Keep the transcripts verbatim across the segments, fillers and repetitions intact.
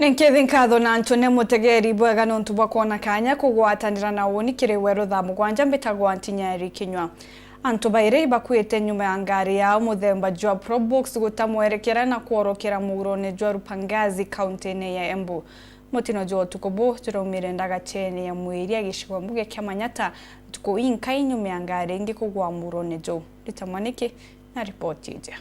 Nkithi nkatho na antu ni mutegeri bwega nontu bwa kwona kanya kugwatanira na uni kiri weru thaa mugwanja. Mbitagwa Ntinya Eric Kinyua. Antu bairi ibakuite nyuma ya ngari yao muthemba jwa Probox guta mwerekera na kworokera murone jwa Rupangazi, kaunti-ini ya Embu. Mutino jwa utuku bu juraumire ndagacheni ya Mwiria gicigo mbuge kia Manyata ntuku inkai nyuma ya ngari ingi kugwa murone juu. Rita Mwaniki na ripoti iji.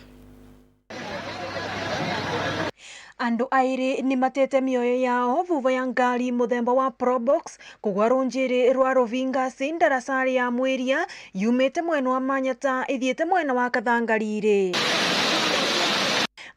Andu airi ni matete mioyo yao vuva ya ngari muthemba wa Probox kugwa runjiri rwa Ruvingasi ndarasari ya Mwiria yumite mwena wa Manyata ithiite mwena wa Kathangariri.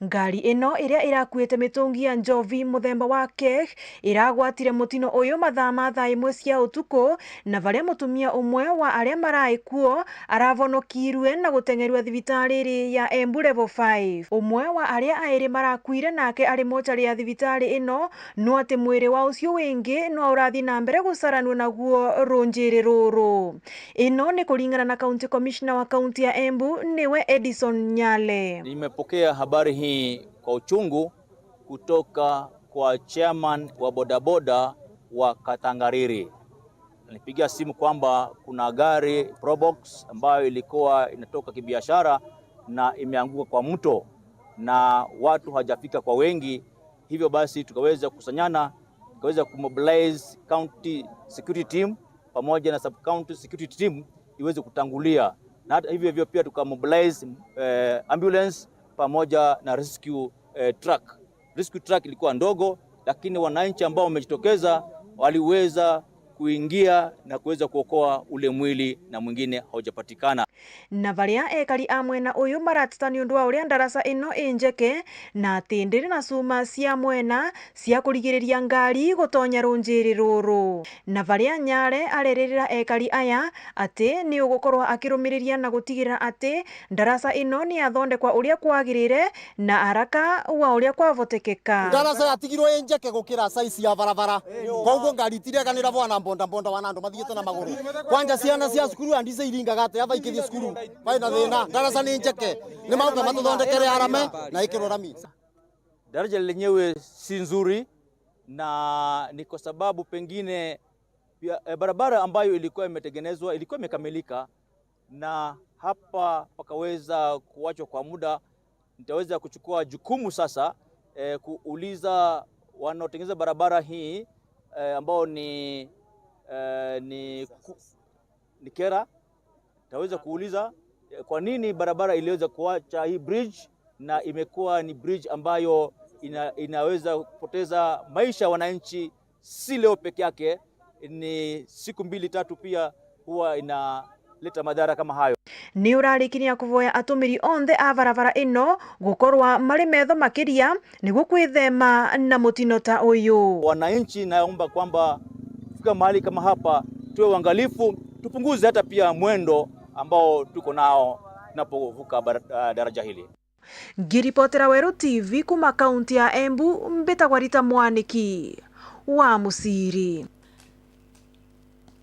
Ngari ino iria irakuite mitungi ya njovi muthemba wa keg iragwatire mutino uyu mathaa ma thaa imwe cia utuku, na varia mutumia umwe wa aria marai kuo aravonokirue na guteng'erua thibitari iri ya Embu Level five. Umwe wa aria airi marakuire nake ari mochari ya thibitari ino, no ati mwiri wa ucio wingi no urathi na mbere gucaranua naguo runjiri ruru. Ino ni kuringana na County Commissioner wa kaunti ya Embu, niwe Edison Nyale. Nimepokea habari hii kwa uchungu kutoka kwa chairman wa bodaboda wa Kathangariri. Alinipigia simu kwamba kuna gari Probox ambayo ilikuwa inatoka kibiashara na imeanguka kwa mto na watu hawajafika kwa wengi. Hivyo basi tukaweza kukusanyana, tukaweza kumobilize county security team pamoja na sub county security team iweze kutangulia, na hata hivyo hivyo pia tukamobilize, eh, ambulance pamoja na rescue, eh, truck. Rescue truck ilikuwa ndogo, lakini wananchi ambao wamejitokeza waliweza kuingia na kuweza kuokoa ule mwili na mwingine haujapatikana. Na varia ekari a mwena uyu marateta ni undu wa uria ndaraca ino i njeke, na ati ndiri na cuma cia mwena cia kurigiriria ngari gutonya runjiri ruru. Na varia Nyale areririra ekari aya ati ni ugukorwa akirumiriria na gutigirira ati ndaraca ino ni yathondekwa uria kwagirire na haraka wa uria kwavotekeka. Ndaraca yatigirwe i njeke gukira size ya barabara. Koguo ngari itireganira bwana boda boda, wana andu mathiite na maguru. Kwanja ciana cia cukuru andise iringaga atia baikithie cukuru? Baina thina. Ndaraca ni njeke. Ni mauka matuthondekere arame na ikirwe rami. Daraja lenyewe si nzuri, na ni kwa sababu pengine pia, eh, barabara ambayo ilikuwa imetengenezwa ilikuwa imekamilika, na hapa pakaweza kuachwa kwa muda. Nitaweza kuchukua jukumu sasa, eh, kuuliza wanaotengeneza barabara hii, eh, ambao ni, eh, ni ku-, ni KeRRA. Nitaweza kuuliza, eh, kwa nini barabara iliweza kuacha hii bridge na imekuwa ni bridge ambayo ina-, inaweza kupoteza maisha ya wananchi, si leo peke yake, ni siku mbili tatu pia huwa inaleta madhara kama hayo. Ni urarikiria kuvoya atumiri onthe a barabara ino gukorwa mari metho makiria niguo kwithema na mutino ta uyu. Wananchi, naomba kwamba kufika mahali kama hapa tuwe uangalifu, tupunguze hata pia mwendo ambao tuko nao tunapovuka bara-, ah, daraja hili. Ngiripotera Weru T V kuma kaunti ya Embu, mbitagwa Rita Mwaniki wa Musiri.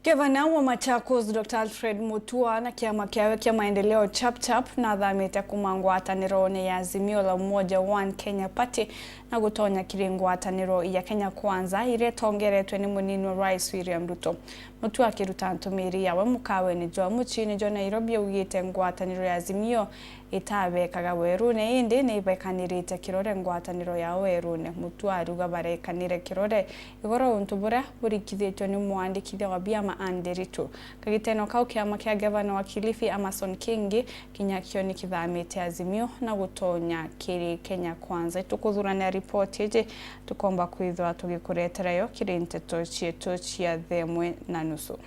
Gavana wa Machakos, Doctor Alfred Mutua, na kiama kiawe kia maendeleo Chap Chap nathamite kuma ngwatanirone ya Azimio la Umoja One Kenya Party na gutonya kiri ngwataniro ya Kenya Kwanza iria itongeretwe ni munini wa Rais William Ruto. Mutua akiruta ntumiri yawe mukaweni jwa muciini jwa Nairobi augite ngwataniro ya Azimio itabekaga werune, indi ni ibekanirite kirore ngwataniro yao werune. Mutua ariuga barekanire kirore igoro untu buria burikithitwe ni mwandikithia wa biama Anne Nderitu. Kagiteno kau, kiama kia gavana wa Kilifi Amason Kingi kinya kio ni kithamite Azimio na gutonya kiri Kenya Kwanza. Itukuthurania ripoti iji, tukomba kwithwa tugikuretera yo kiri nteto cietu cia thaa imwe na nusu.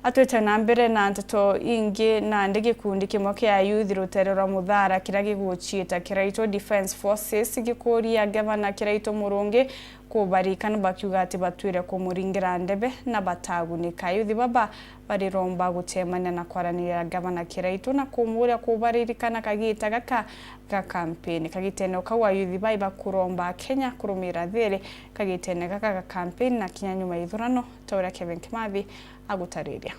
Atwite na mbere na nteto ingi, nandi gikundi kimwe kia ayuthi rutere rwa Muthara kiria giguciita Kiraitu Defence Forces gikuria gavana Kiraitu Murungi kubaririkana, bakiuga ati batwire kumuringira ndebe na batagunika. Ayuthi baba bariromba gucemania na kwaraniria gavana Kiraitu na kumuria kubaririkana kagita gaka ga kampeni. Kagitene o kau, ayuthi bai bakuromba Akenya kurumira thiri kagitene gaka ga kampeni na kinya nyuma ya ithurano, ta uria Kevin Kimathi agutariria.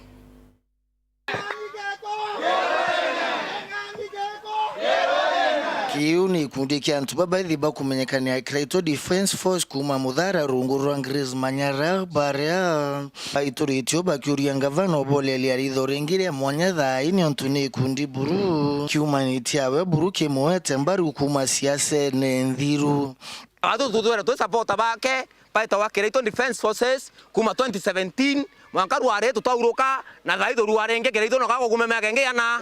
Iu ni gikundi kia antu babaithi bakumenyekana ya Kiraitu Defence Force kuuma Muthara rungu rwa Grace Manyara, baria baituritio bakiuria ngavana ubolelia ritho ringi ria mwanya thaa ii, niontu ni gikundi buru kiumanitie awe buru kimwete mbaru kuuma siasene nthiru. Atu tutwire twi supporter bake, baitawa Kiraitu Defence Forces, kuuma twenty seventeen, mwanka rwari tutauruka, na thaa ii turua ringi, Kiraitu no gagukuma miaka ingi iana.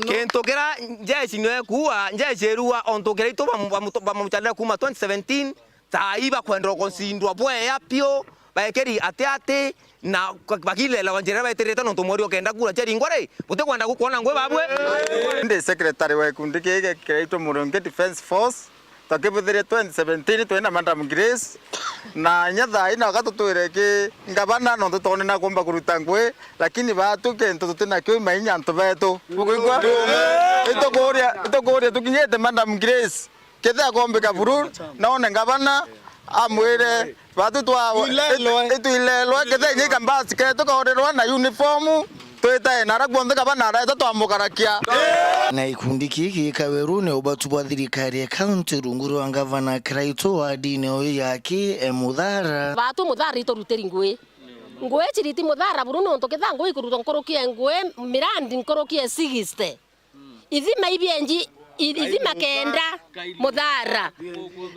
Kintu kira njeshi niwe kuua, njeshi irua, ontu Kiraitu bamu-, bamu-, bamucharire kuuma twenty seventeen, thaa ii bakwenda gucindwa bwea piu, baekeri ati ati, na bakilelewa njira iria baitirite, nontu mweri ukenda kura cia ringwa ri, butikwenda gukwona ngui babwe. Ndi secretary wa gikundi giki Kiraitu Murungi Defence Force, twakibuthirie twenty seventeen twina Madam Grace, na inya thaa ii na wakati tutwire ki ngavana, nontu twonena kumba kuruta ngui, lakini baatu kintu tutina kio imainya antu betu. Bukwigua? Itukuria, itukuria tukinyite Madam Grace. Kethira akombika buru, na one ngavana, amwire, batu twa, itu-, itwilelwe, kethira inya ikambasi ketu kaorerwa na uniform, twitae na ara kuonthe ngavana areta twamukarakia. Na gikundi kii gikawerune ubatu bwa thirikari ya kaunti rungu rwa ngavana Kiraitu wa ndini uyu yaki e Muthara. Batu Muthara iturutiri ngui. Ngui ciriti Muthara buru nontu kethira ngui ikurutwa nkuruki e ngui, mirandi nkuruki e sixty. Ithima ibienji, i-, ithima kenda Muthara.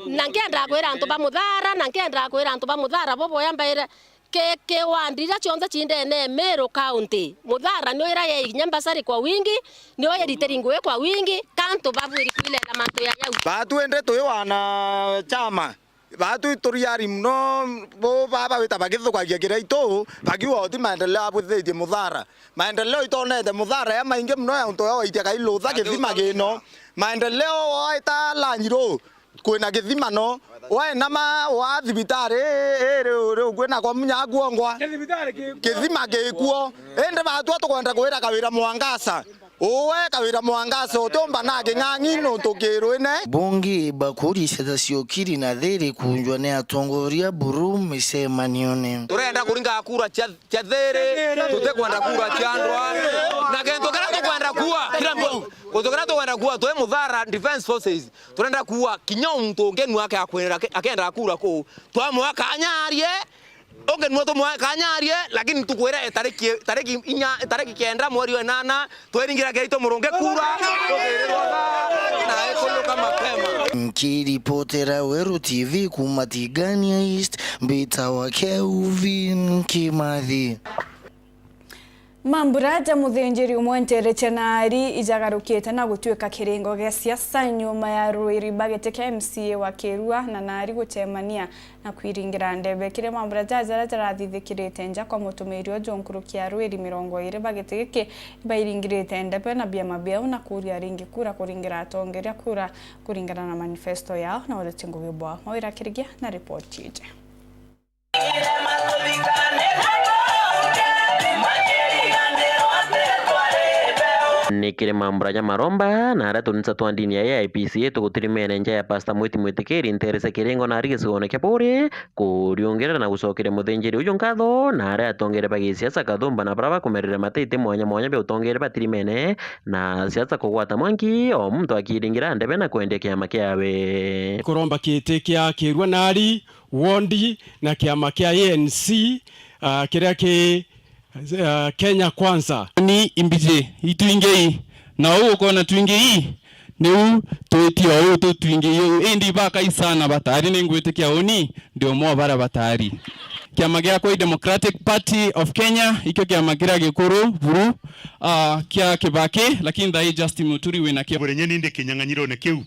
Na nkiendaa kwira antu ba Muthara, na nkiendaa kwira antu ba Muthara boboya mbaire, ki, kiwandi iria cionthe ci ndene Meru County, Muthara nio ira yei kinya mbasari kwa wingi, nio iritiri ngui kwa wingi, ka antu babwiri kwilela mantu ya yau. Baatu indi twi wana chama. Baatu ituriari mono, bo baba wita bagithukagia Kiraitu, bakiuga uti maendeleo abwithitie Muthara. Maendeleo itonete Muthara ya maingi mono ya untu ya waitia kai lutha kithima gino. Maendeleo waita lanyi ru, kwina kithima no. Wainama wa thibitari iri ri kwina kwa munya kuongwa. Kithima gikuo. Indi baatu tukwenda kwira Kawira Mwangaza. Uwe Kawira Mwangaza utiumba na king'ang'i nontu kirwine. Bungi bakuri ciata ciokiri na thiri kunjwa ni atongoria buru micemanione. Turenda kuringa kura cia, cia thiri, tutikwenda kura cia ndwa. Na kintu kiria tukwenda kuua, kila mu-, kintu kiria tukwenda kuua, twi Muthara Defence Forces, turenda kuua kinya muntu ungi nu ake akwenda, akenda kura kuu. Twamwaka anyarie, ungi nwe tumwe kanyarie, lakini tukwira itariki, itariki inya, itariki kenda mweri wa inana, twiringira Kiraitu Murungi kura, tukirirwa thaa na ikuluka mapema. Nkiripotera Weru T V kuuma Tigania East, mbitawa Kelvin Kimathi. Mambura ja muthinjiri umwe nteere cia naari ijagarukite na gutuika kiringo gia siasa nyuma ya ruiri ba giti kia M C A wa Kirua na naari gucemania na kwiringira ndebe. Kiri mambura jaja jaria jarathithikirite nja kwa mutumiiri uju, nkuruki ya ruiri mirongo iiri ba giti giki ibairingirite ndebe na biama biao na kuuria ringi kura kuringira atongeria kura kuringana na manifesto yao na uriti ngugi bwao. Mawira Kirigia na ripoti iji. Ni kiri mambura ja maromba na aria tunisa twa ndini ya A I P C A tugutirimene nja ya Pastor Mwiti Mwitikiri nteere cia Kiringo na ari gicigone kia Buuri, kuriungirira na gucokeria muthinjiri uju nkatho na aria atongeria ba gisiasa kathumba na baria bakumerere matiti mwanya mwanya bia utongeria batirimene na siasa kugwata mwanki, o muntu akiringira ndebe na kwendia kiama kiawe. Kuromba kiti kia Kirua naari wondi na kiama kia A N C, ah, kiria ki, ah, Kenya Kwanza. Ni imbiji itwingei, na uu ukona twingei, niu twiti o uu tutwingei uu. Indi bakai sana batari, ningwitikia uni ndi umwe wa baria batari. Kiama giakwa i Democratic Party of Kenya, ikio kiama kiria gikuru buru, ah, kia Kibaki, lakini thaa ii Justin Muturi wina kio. Bure nyeni ndi kinyang'anyirone kiu.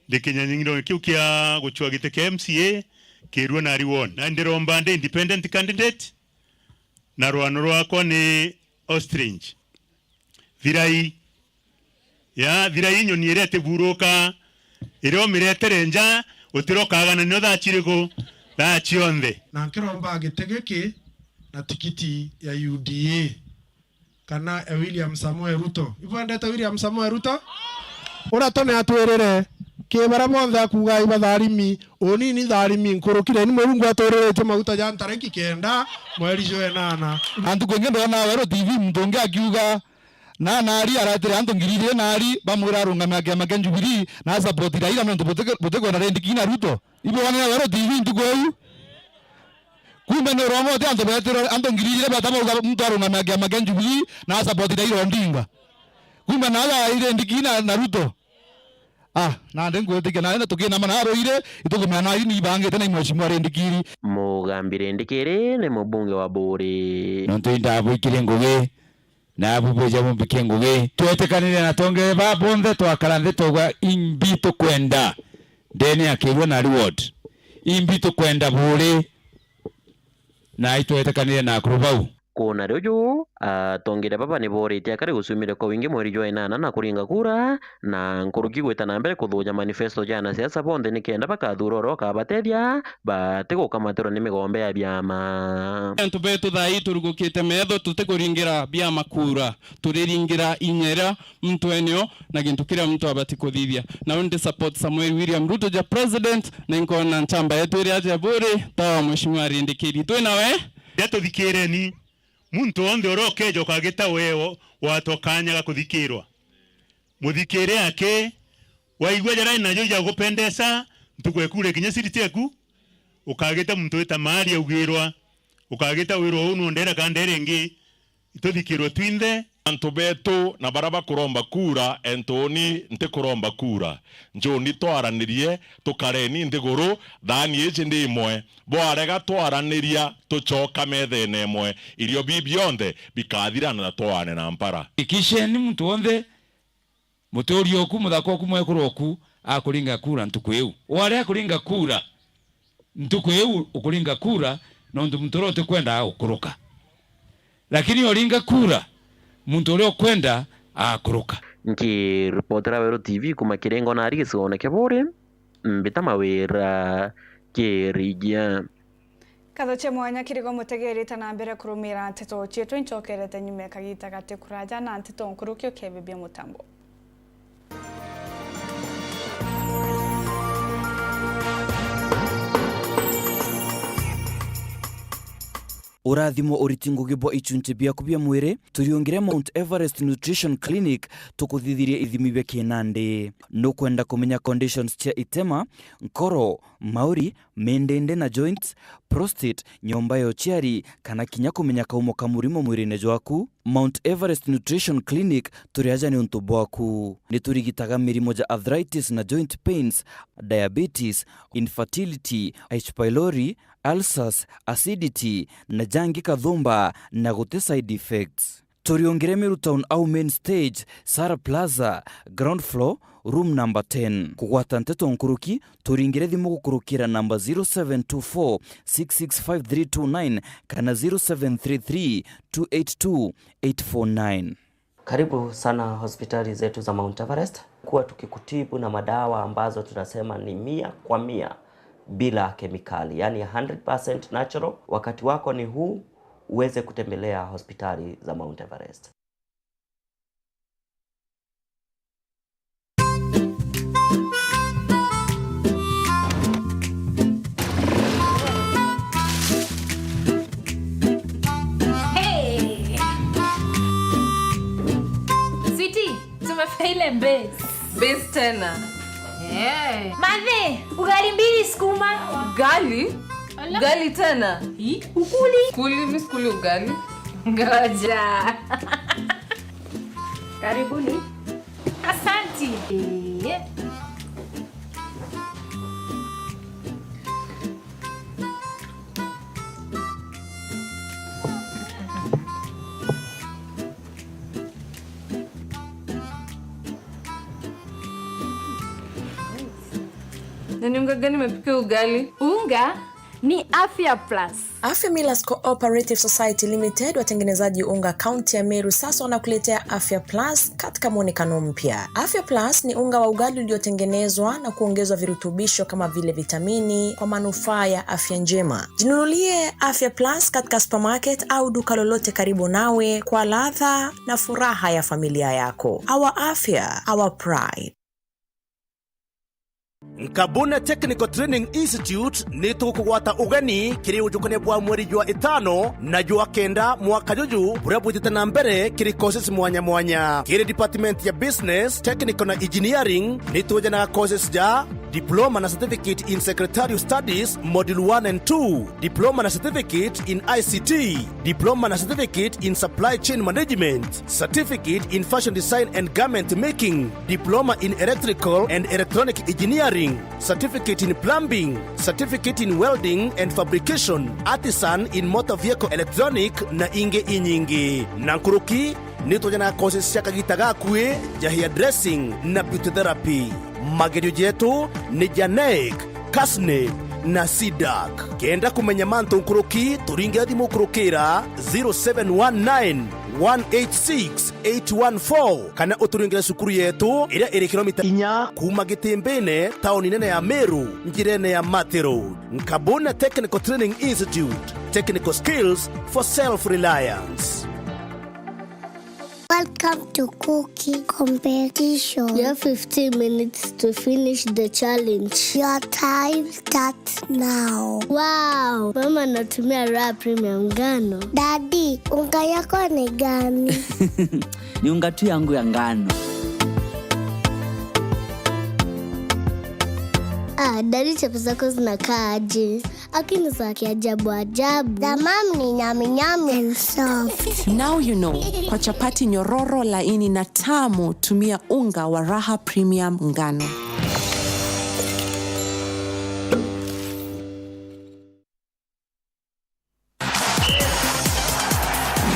Ndi kinyang'anyirone kiu kia gucua giti kia M C A, Kirua naari won. Na ndiromba ndi independent candidate, na rwano rwakwa ni ostrich. Thirai. Ya, thirai nyoni iria itiburuka, iria umiretere nja, utirokaga na nio thaa ciriku? Thaa cionthe. Na nkiromba giti giki na tikiti ya U D A. Kana e William Samoei Ruto. Ibwendete William Samoei Ruto? Uria tone atwirire, ki baria bonthe akuuga ibatharimi, uni ni ntharimi nkurukire, ni Murungu atwiriritie maguta ja ntareki kenda mweri jwa inana. Na ntuku ingi ndona Weru T V muntu ungi akiuga, Na nari aretire antu ngiri ijiri nari, bamwira arungame a kiama kia Jubilee, na a support Raila nontu buti-, butikwenda Rindiki na Ruto. Ibwonere Weru T V ntuku iu. Kumbe ni urongote antu betirwe, antu ngiri ijiri beta bauga muntu arungame a kiama kia Jubilee, na a support Raila Odinga. Kumbe nawe ari Rindiki na, na Ruto. Ah, nandi ngwitikia nawe na tukinama na ruiri, itukumenya nawe ni ibangite na i Mheshimiwa Rindikiri. Mugambi Rindikiri ni mubunge wa Buuri. Nontu indabwikirie ngugi, nabu bwija bumbikie ngugi. Twetikanire na tongere ba bonthe twakara nthi twauga imbi tukwenda ndene ya Kirua na Reward. Imbi tukwenda Buuri. Na itwetikanire na akuru bau. Kuna riu ju, atongere baba ni booritie akari gucumire kwa wingi mweri jwa inana na kuringa kura, na nkuruki gwita na mbere kuthuja manifesto ja anasiasa bonthe nikenda bakathura uria ukabatethia batigukamatirwa ni migombe ya biama. Antu betu thaa ii turugukite metho, tutikuringira biama kura, turiringira inya iria muntu enio na gintu kiria muntu abati kuthithia. Na undi support Samuel William Ruto ja president, na inkona nchamba yetu iria aja Buuri, tawa Mheshimiwa Rindikiri. Twi nawe? Riria tuthikireni, muntu wonthe uria ukeja ukagita weo watwa kanya ga kuthikirwa. Muthikire aki, waigua jaria najo jagupendesa, ntuku ekure kinya siri cieku, ukagita muntu wita mari augirwa, ukagita wirwa uu nundera kandera ingi, ituthikirwe twinthe. Antu betu na baria bakuromba kura, entu uni ntikuromba kura. Njuni twaranirie, tukareni nthiguru, thaani iji ndi imwe. Bwarega twaraniria, tucoka methene imwe. Irio bii bionthe bikathira na twaane na mpara. Ikisheni muntu wonthe, mutuuri oku, muthaka oku, mwekuru oku, akuringa kura ntuku iu. Wari akuringa kura ntuku iu, ukuringa kura nontu muntu uria utikwenda agukuruka. Lakini uringa kura muntu uria ukwenda akuruka. Nkiripotera Weru T V kuma Kiringo nari gicigoone kia Buuri, Mbita Mawira, Kirigia. Nkatho cia mwanya Kirigo mutegerite na mbere kurumira nteto cietu, incokerete nyuma ya kagita gati kuraja na nteto nkuruki ukebebia mutambo. Urathimo uriti ngugi bwa ichunchi biaku bia mwiri, turiungire Mount Everest Nutrition Clinic tukuthithirie ithimi bia kinandi. Nukwenda kumenya conditions cia itema, nkoro, mauri, mindindi na joints, prostate, nyomba ya uciari, kana kinya kumenya kaumo ka murimo mwirine jwaku? Mount Everest Nutrition Clinic turi aja niuntu bwaku. Ni turigitaga mirimo ja arthritis na joint pains, diabetes, infertility, H. pylori, ulcers, acidity, na jangi kathumba, na guti side effects. Turiungire Meru Town au main stage, Sara Plaza, ground floor, room number ten. Kugwata nteto nkuruki, turingire thimu gukurukira namba zero seven two four six six five three two nine kana zero seven three three two eight two eight four nine. Karibu sana hospitali zetu za Mount Everest. Kuwa tukikutibu na madawa ambazo tunasema ni mia kwa mia bila kemikali, yani hundred percent natural. Wakati wako ni huu, uweze kutembelea hospitali za Mount Everest. Hey! Sweetie, tumefika ile base. Base tena. Eh. Mathe, ugali mbili sukuma. Ugali? Ala. Ugali tena? Hi, ukuli? Kuli, mi sikuli ugali. Ngoja. Karibuni. Asanti. Eh. Na ni unga gani umepikia ugali? Unga ni Afya Plus. Afya Millers Cooperative Society Limited, watengenezaji unga kaunti ya Meru, sasa wanakuletea Afya Plus katika mwonekano mpya. Afya Plus ni unga wa ugali uliotengenezwa na kuongezwa virutubisho kama vile vitamini kwa manufaa ya afya njema. Jinunulie Afya Plus katika supermarket au duka lolote karibu nawe kwa ladha na furaha ya familia yako. Our afya, our pride. Nkabune Technical Training Institute ni tukugwata ugeni kiri ujukania bwa mweri jwa itano na jwa kenda mwaka juju, buria bwitite na mbere kiri courses mwanya mwanya. Kiri department ya Business, Technical na Engineering, ni tujanaga courses ja Diploma na Certificate in Secretarial Studies, Module one and two, Diploma na Certificate in I C T, Diploma na Certificate in Supply Chain Management, Certificate in Fashion Design and Garment Making, Diploma in Electrical and Electronic Engineering, Certificate in Plumbing, Certificate in Welding and Fabrication, Artisan in Motor Vehicle Electronic, na ingi inyingi. Na nkuruki, ni tujanaga courses cia kagita gakui ja hairdressing na beauty therapy. Magerio jetu ni ja NEC, KASNEB na CDAC. Kenda kumenya mantu nkuruki, turingira thimu kurukira zero seven one nine, one eight six, eight one four, kana uturingire cukuru yetu iria iri kilomita inya kuma Gitimbine, tauni nene ya Meru, njirene ya Mathi Road. Nkabune Technical Training Institute, technical skills for self-reliance. Welcome to cooking competition. You have fifteen minutes to finish the challenge. Your time starts now. Wow, mama anatumia Raha Premium ngano. Daddy, unga yako ni gani? Ni unga tu yangu ya ngano. Ah, daddy, chapati zako zinakaa aje? Lakini za kiajabu ajabu. The mom ni nyami nyami and soft. Now you know, kwa chapati nyororo, laini na tamu, tumia unga wa Raha Premium ngano.